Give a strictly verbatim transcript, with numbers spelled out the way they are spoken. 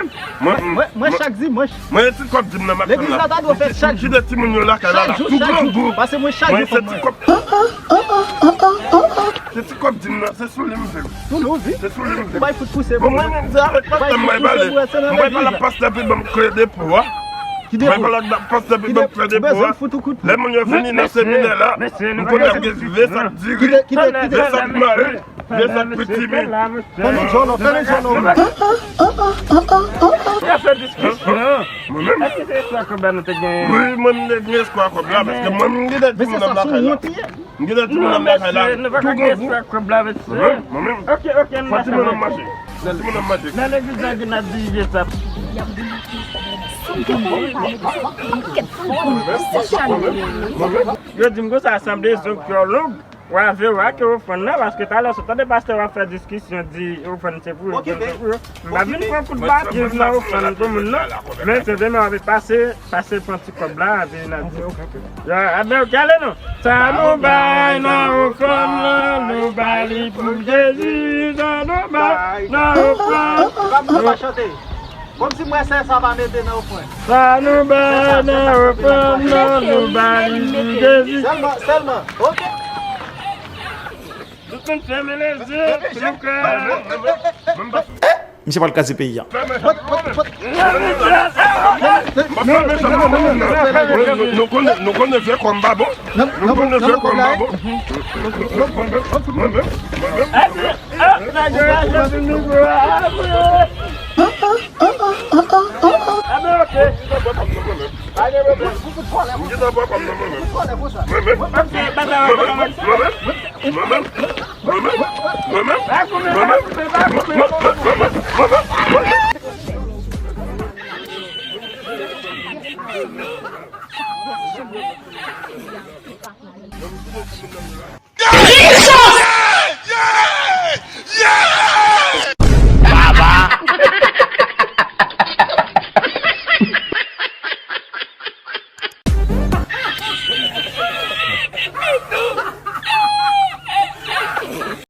Mwen, mwen, mwen, mwen, chak dimanch. Mwen, se ti kòb dim nan m ap fè la. Legliz la ta dwe fèt chak jou. Kite timoun yo lakay la, la, tou grangou. Paske mwen, chak jou, fòk mwen. Se ti kòb dim nan, se sou li m viv. Sou li w viv? Se sou li m viv. Ou bay fout pouse pou mwen. Bon, mwen menm, se avèk pastè m bay pale. Mwen pale ak pastè pi ban m kreye depo a. Ki depo? Mwen pale ak pastè pi ban m kreye depo a. Lè moun yo vini nan seminè la, m konnen ap gen vye sak diri, vye sak mare, vye sak pitimi. Fè nou djòlò, fè nou djòlò. Mwen menm? Èske se espwa kòb la nou te genyen? Wi, mwen menm te gen espwa kòb la, paske mwen menm m gen de timoun nan lakay la. M gen de timoun nan lakay la. Tou grangou. Mwen menm, mwen menm. Ok, ok, fò timoun nan manje. Fò timoun nan manje. Nan legliz la gen ap dirije sa. Yo di m konsa, sanble zòt kè w long. Wa veye w ak ofrann nan, paske talè sot tande pastè w ap fè diskisyon, di ofrann se pou yo, ofrann se pou yo. M pa vin pran kout baton nan ofrann pou moun nan, men senpleman w ap pase, pase pran ti kòb la, epi n ap di, ok. Ya, a ben, ok, ale non. Sa nou bay nan ofrann nan, nou bay li pou Jezi, sa nou bay nan ofrann. Kòmsi m wè sè sa pa mete nan ofrann. Sa nou bay nan ofrann nan, nou bay li pou Jezi. Sèlman, sèlman, ok. Nou konn fèmen lèzye, nou ka. Misye pral kraze peyi a. Nou konnen, nou konnen fè kòm pa bon. Nou konnen fè kòm pa bon. Mwen menm, mwen menm, mwen menm.